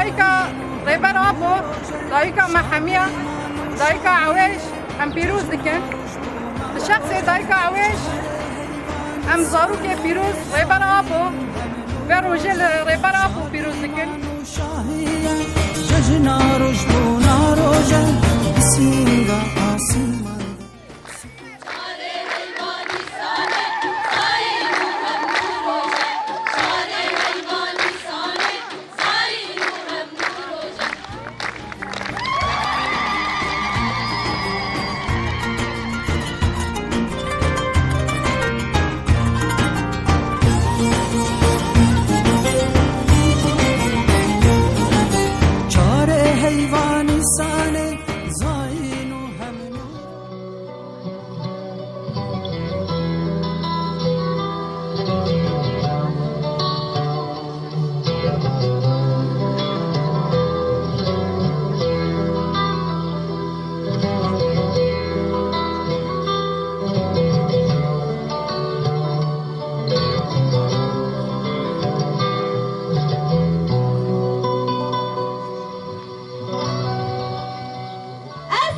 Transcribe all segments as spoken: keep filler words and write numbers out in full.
Dayika Rêber Apo, dayika me hemiya, dayika Ewêj, em pîroz dikin. Bi şexsê dayika Ewêj, em zarokê pîroz Rêber Apo, vê rojê li Rêber Apo pîroz dikin. Şahiye, cejna roj bona roje, bi sînga asîman. Çarê heyva Nîsanê, zayîn û hemnû. Ez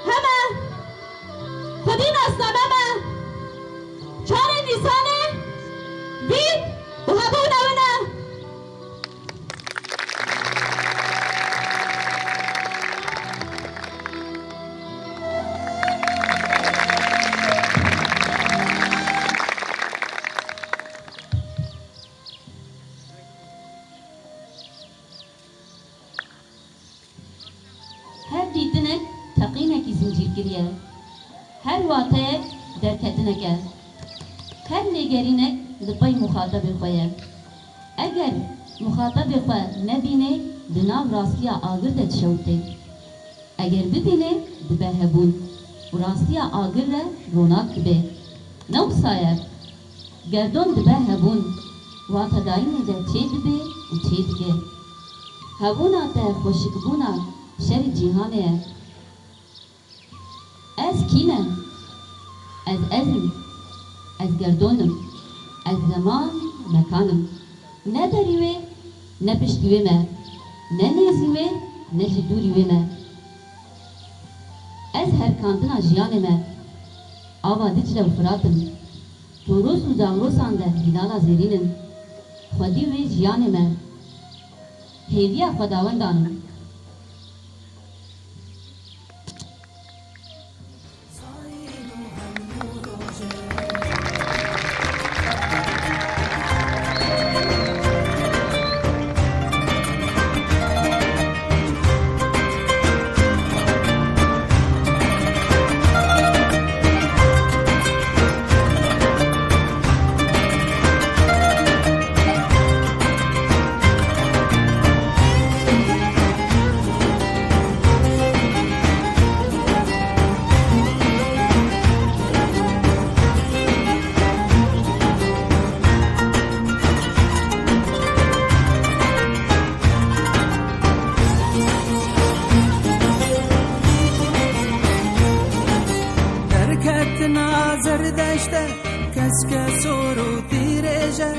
heme xwedî nasname me. Çarê Nîsanê vîn û hebûna win e. Her dîtinek teqînekî zincîrkirî ye. Her wateyek derketinek e. Her lêgerînek li pey muxatebê xwe ye. Eger muxatebê xwe nebînê, di nav rastiya agir de dişewitê. Eger bibînê, dibe hebûn û rastiya agir re ronak dibe. Ne wisa ye? Gerdon dibe hebûn, watedayînê de çêdibe û çêdike. Hebûna te xweşikbûna şerê cîhanê ye. Ez kî me? Ez ez im. Ez gerdon im. Ez zeman, mekan im. Ne berî wê, ne piştî wê me. Ne nêzî wê, ne jî dûrî wê me. Ez herkandina jiyanê me. Ava Dicle û Firat im. Toros û Zagrosan de hîlala zêrîn im. Xwedî wê jiyanê me. Hêviya xwedawendan im. Derketina Zerdeşte, keske sor û tîrêje,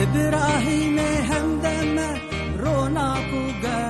Îbrahîmê hemdeme, ronak û ger